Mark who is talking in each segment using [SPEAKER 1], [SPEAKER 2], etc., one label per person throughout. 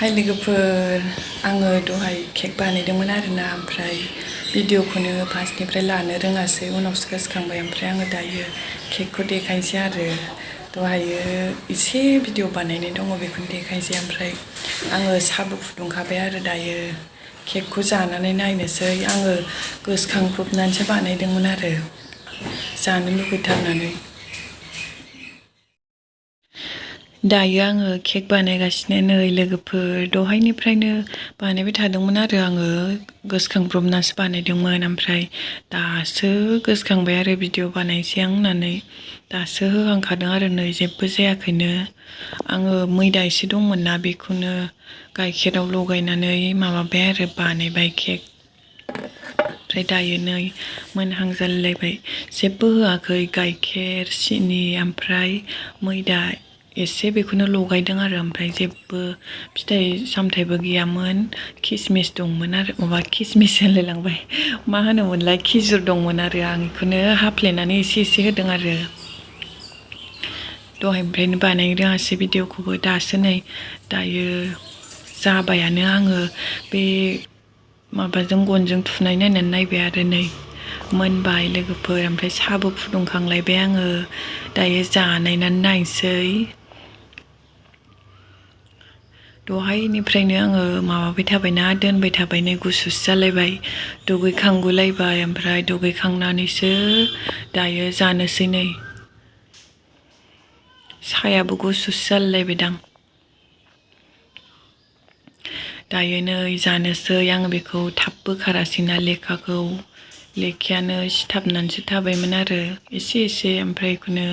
[SPEAKER 1] हाय लोगोफोर आङो दहाय केक बानायदोंमोन आरोना ओमफ्राय भिडिअखौनो फार्स्टनिफ्राय लानो रोङासै उनावसो गोसोखांबाय ओमफ्राय आङो दायो केकखौ देखायनोसै आरो दहायो एसे भिडिअ बानायनाय दङ बेखौनो देखायनोसै ओमफ्राय आङो साहाबो फुदुंखाबाय आरो दायो केकखौ जानानै नायनोसै आङो गोसोखांब्रबनानैसो बानायदोंमोन आरो जानो लुगैथारनानै दायो आङो केक बानायगासिनो नै लोगोफोर दहायनिफ्रायनो बानायबाय थादोंमोन आरो आङो गोसोखांब्रबनासो बानायदोंमोन ओमफ्राय दासो गोसोखांबाय आरो भिडिअ बानायसै आं होननानै दासो होहांखादों आरो नै जेबो जायाखैनो आङो मैदा एसे दंमोन ना बेखौनो गाइखेराव लगायनानै माबाबाय आरो बानायबाय केक ओमफ्राय दायो नै मोनहां जालायलायबाय जेबो होआखै गाइखेर सिनि ओमफ्राय मैदा एसे बेखौनो लगायदों आरो ओमफ्राय जेबो फिथाइ सामथाइबो गैयामोन किसमिस दंमोन आरो माबा किसमिस होनलायलांबाय मा होनोमोनलाय खिजुर दंमोन आरो आं बेखौनो हाफ्लेनानै एसे होदों आरो दहायनिफ्रायनो बानायनो रोङासै भिडिअखौबो दासो नै दायो जाबायानो आङो बे माबाजों गनजों थुनाय नायनानै नायबाय आरो नै मोनबाय लोगोफोर ओमफ्राय साहाबो फुदुंखांलायबाय आङो दायो जानायनानै नायनोसै दहायनिफ्रायनो आङो माबाबाय थाबायना दोनबाय थाबाय नै गुसुसो जालायबाय दुगैखांगुलायबाय ओमफ्राय दुगैखांनानैसो दायो जानोसै नै साहायाबो गुसुसो जालायलायबायदां दायो नै जानोसै आङो बेखौ थाब बोखारासैना लेखायानो सिथाबनानैसो थाबायमोन आरो एसे ओमफ्राय बेखौनो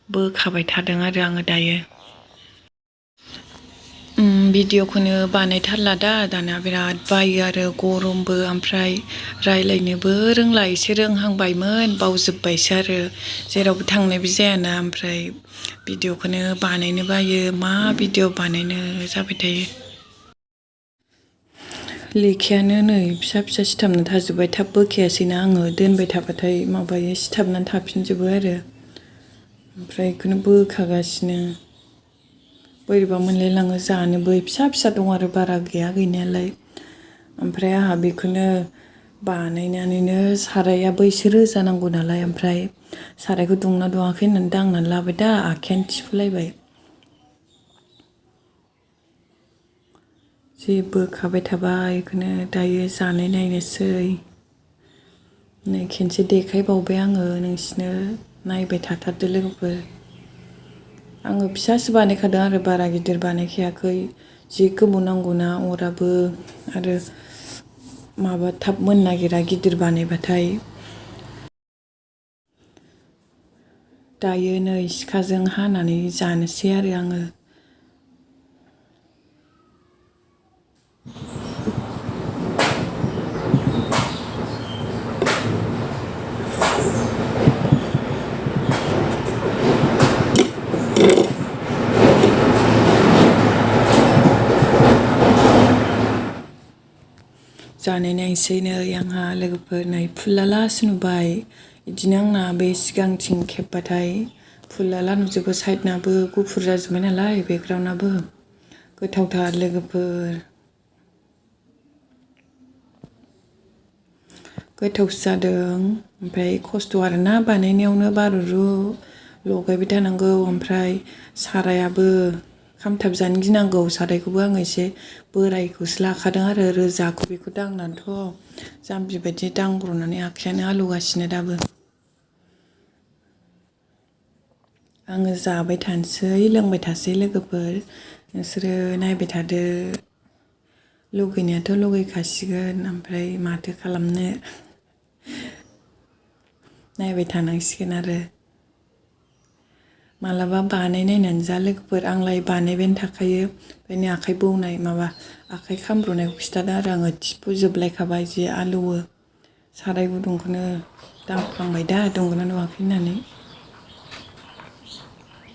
[SPEAKER 1] बोखाबाय थादों आरो आङो दायो भिडिअखौनो बानायथारला दाना बिराद बायो आरो गरमबो ओमफ्राय रायलायनोबो रोंला एसे रोंहांबायमोन बावजोब्बायसो आरो जेरावबो थांनायबो जायाना ओमफ्राय भिडिअखौनो बानायनो बायो मा भिडिअ बानायनो जाबाय थायो लेखायानो नै फिसा सिथाबना थाजोब्बाय थाब बोखायासैना आङो दोनबाय थाबाथाय माबायो सिथाबनानै थाफिनजोबो आरो ओमफ्राय बेखौनो बोखागासिनो बोरैबा मोनलायलाङो जानोबो फिसा दं आरो बारा गैया गैनायालाय ओमफ्राय आंहा बेखौनो बानायनानैनो सारायाबो एसे रोजा नांगौ नालाय ओमफ्राय सारायखौ दुंना दुङाखै होननानै दांनानै लाबाय दा आखायानो थिफुलायबाय जि बोखाबाय थाबाय बेखौनो दायो जानाय नायनोसै नै खेनसे देखायबावबाय आङो नोंसिनो नायबाय थाथारदो लोगोफोर आङो फिसासो बानायखादों आरो बारा गिदिर बानायखायाखै जि गोबाव नांगौना अराबो आरो माबा थाब मोननो नागिरा गिदिर बानायबाथाय दायो नै सिखाजों हानानै जानोसै आरो आङो जानाय नायनोसै नै आंहा लोगोफोर नै फुरलालासो नुबाय बिदिनो आंना बे सिगांथिं खेबबाथाय फुरलाला नुजोबो साइडनाबो गुफुर जाजोब्बाय नालाय बेकग्राउन्डआबो गोथावथार लोगोफोर गोथावसो जादों ओमफ्राय खस्थ' आरोना बानायनायावनो बारुरु लगायबाय थानांगौ ओमफ्राय सारायाबो खामथाबजानो गिनांगौ सारायखौबो आङो एसे बोरायखौसो लाखादों आरो रोजाखौ बेखौ दांनानैथ' जाम्बि बायदि दांब्रनानै आखायानो आलौगासिनो दाबो आङो जाबाय थानोसै लोंबाय थासै लोगोफोर नोंसोरो नायबाय थादो लुगैनायाथ' लुगैखासिगोन ओमफ्राय माथो खालामनो नायबाय थानांसिगोन आरो मालाबा बानायनायनानै जा लोगोफोर आंलाय बानायबायानो थाखायो ओंखायनो आखाइ बौनाय माबा आखाइ खामब्र'नायखौ खिथादों आरो आङो थिफुजोबलायखाबाय जि आलौवो साराय गुदुंखौनो दांफ्लांबाय दा दंगोना दङाखै होननानै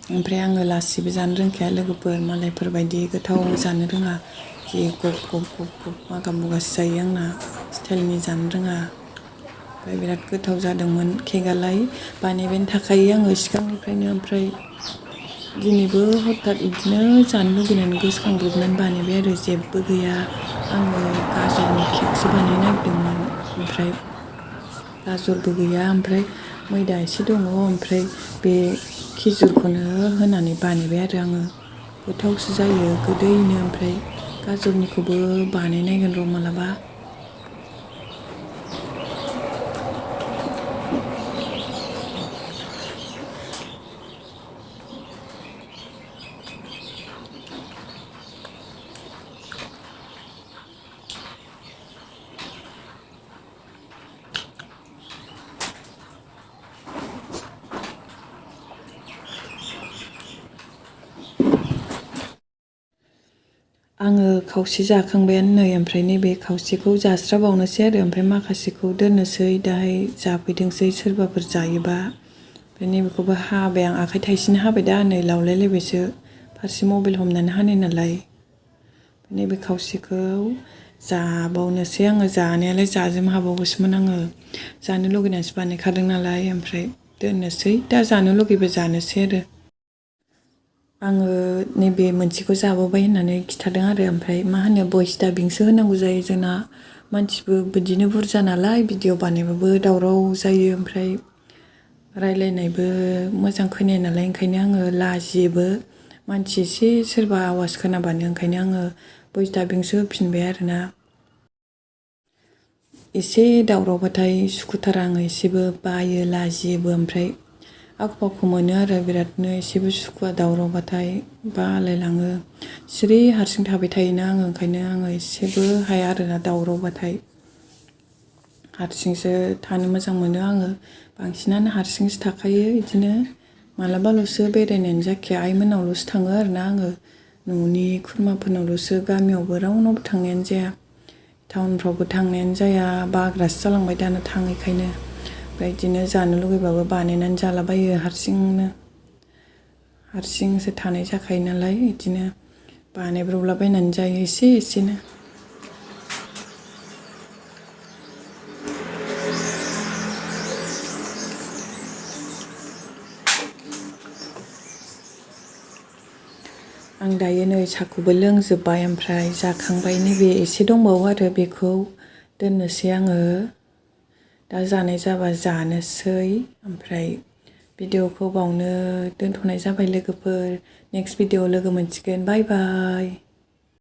[SPEAKER 1] ओमफ्राय आङो लासैबो जानो रोंखाया लोगोफोर मालायफोरबायदि गोथाव जानो रोङा जि गब मागाम मुगासो जायो आंना स्टाइलनि जानो रोङा ओमफ्राय बिराद गोथाव जादोंमोन केकआलाय बानायबायानो थाखायो आङो सिगांनिफ्रायनो ओमफ्राय दिनैबो हथात बिदिनो जानो लुगैनानै गोसोखांब्रबनानै बानायबाय आरो जेबो गैया आङो गाजरनि केकसो बानायनो नागिरदोंमोन ओमफ्राय गाजरबो गैया ओमफ्राय मैदा एसे दङ ओमफ्राय बे खिजुरखौनो होनानै बानायबाय आरो आङो गोथावसो जायो गोदैनो ओमफ्राय गाजरनिखौबो बानायनायगोन र' मालाबा आङो खावसे जाखांबायानो नै ओमफ्राय नैबे खावसेखौ जास्राबावनोसै आरो ओमफ्राय माखासेखौ दोननोसै दाहाय जाफैथोंसै सोरबाफोर जायोबा ओमफ्राय नैबेखौबो हाबाय आं आखाइ थाइसेनो हाबाय दा नै लावलायलायबायसो फारसे मबाइल हमनानै हानाय नालाय नैबे खावसेखौ जाबावनोसै आङो जानायालाय जाजोबनो हाबावगौसोमोन आङो जानो लुगैनानैसो बानायखादों नालाय ओमफ्राय दोननोसै दा जानो लुगैबा जानोसै आरो आङो नैबे मोनसेखौ जाबावबाय होननानै खिथादों आरो ओमफ्राय मा होनो भइस डाबिंसो होनांगौ जायो जोंना मानसिबो बिदिनो बुरजा नालाय भिडिअ बानायबाबो दावराव जायो ओमफ्राय रायलायनायबो मोजां खोनाया नालाय ओंखायनो आङो लाजियोबो मानसि एसे सोरबा आवाज खोनाबानो ओंखायनो आङो भइस डाबिंसो होफिनबाय आरोना एसे दावरावबाथाय सुखुथारा आङो एसेबो बायो लाजियोबो ओमफ्राय आखु फाखु मोनो आरो बिरादनो एसेबो सुखुवा दावरावबाथाय बालायलाङो सिरि हारसिं थाबाय थायोना आङो ओंखायनो आङो एसेबो हाया आरोना दावरावबाथाय हारसिंसो थानो मोजां मोनो आङो बांसिनानो हारसिंसो थाखायो बिदिनो मालाबाल'सो बेरायनायानो जाखाया आइमोननावल'सो थाङो आरोना आङो न'नि खुरमाफोरनावल'सो गामियावबो रावनावबो थांनायानो जाया टाउनफ्रावबो थांनायानो जाया बाग्रासो जालांबाय दाना थाङैखायनो ओमफ्राय बिदिनो जानो लुगैबाबो बानायनानै जालाबायो हारसिंसो थानाय जाखायो नालाय बिदिनो बानायब्रबलाबायनानै जायो एसे एसेनो आं दायो नै साहाखौबो लोंजोब्बाय ओमफ्राय जाखांबाय नैबे एसे दंबावो आरो बेखौ दोननोसै आङो दा जानाय जाबा जानोसै ओमफ्राय भिडिअखौ बावनो दोनथ'नाय जाबाय लोगोफोर नेक्स्ट भिडिअआव लोगो मोनसिगोन बाय बाय